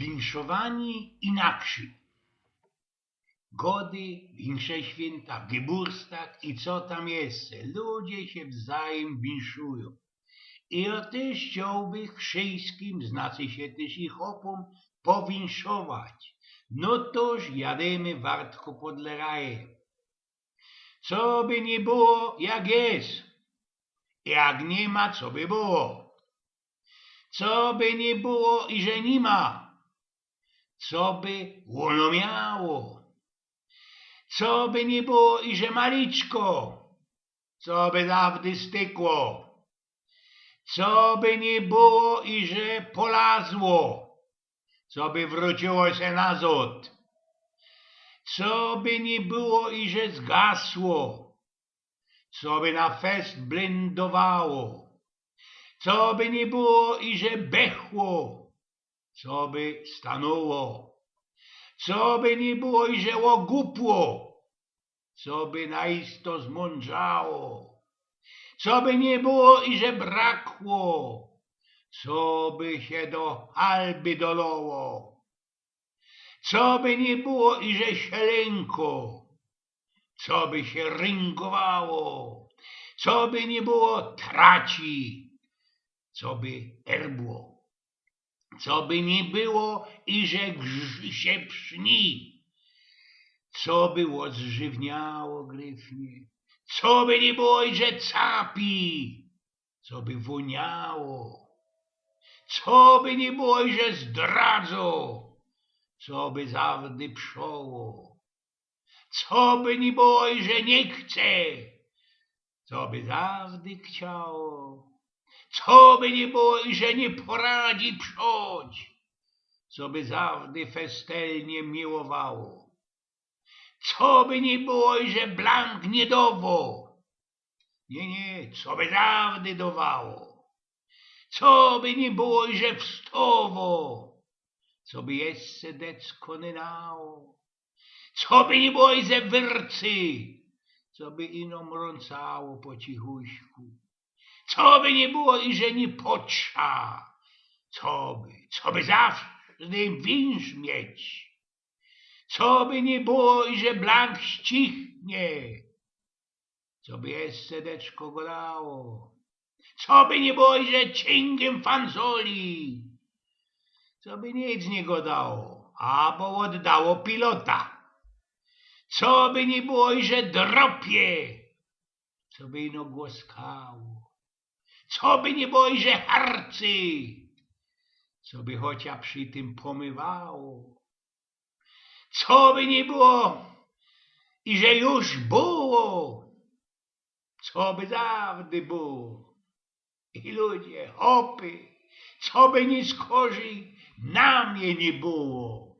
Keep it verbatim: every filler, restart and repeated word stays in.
Winszowaniy i nakszy. Gody, wiynsze świynta, geburstag i co tam jeszcze. Ludzie sie wzajym winszujōm. I jŏ tyż chciołbych wszyjskim, znaczy sie tyż i chopōm, powinszować. No toż jadymy wartko pod leraje. Co by niy było, jak jest. Jak niy ma, co by było. Co by niy było i że niy ma. Co by ôno miało. Co by niy było i że maliczko. Co by zawdy stykło. Co by niy było i że polazło. Co by wrōciło sie nazŏd. Co by niy było i że zgasło. Co by na fest blyndowało. Co by niy było i że bechło. Co by stanōło. Co by niy było i że ôgupło. Co by na isto zmōndrzało. Co by niy było i że brakło. Co by sie do halby doloło. Co by niy było i że sie lynko. Co by sie ryngowało. Co by niy było traci. Co by erbło. Co by niy było i że grz-, sie przni. Co by ôdżywniało gryfnie. Co by niy było i że capi. Co by wōniało. Co by niy było i że zdradzo. Co by zawdy przoło. Co by niy było i że niy chce. Co by zawdy chciało. Co by niy było i że niy poradzi przoć. Co by zawdy festelnie miłowało. Co by niy było i że blank niy dowo. Niy, niy, co by zawdy dowało. Co by niy było i że wstowo. Co by jeszcze decko nynało. Co by niy było i że wyrcy. Co by ino mrōncało po cichuśku. Co by niy było i że niy potrza. Co by, co by zawdy winsz mieć. Co by niy było i że blank ścichnie. Co by jeszcze decko godało. Co by niy było i że ciyngiym fanzoli. Co by nic niy godało, abo ôddało pilota. Co by niy było i że dropie. Co by ino głaskało. Co by niy było i że harcy. Co by chocia przi tym pomywało. Co by niy było i że już było. Co by zawdy było. I ludzie, chopy, co by niy skorzij, na mie niy było.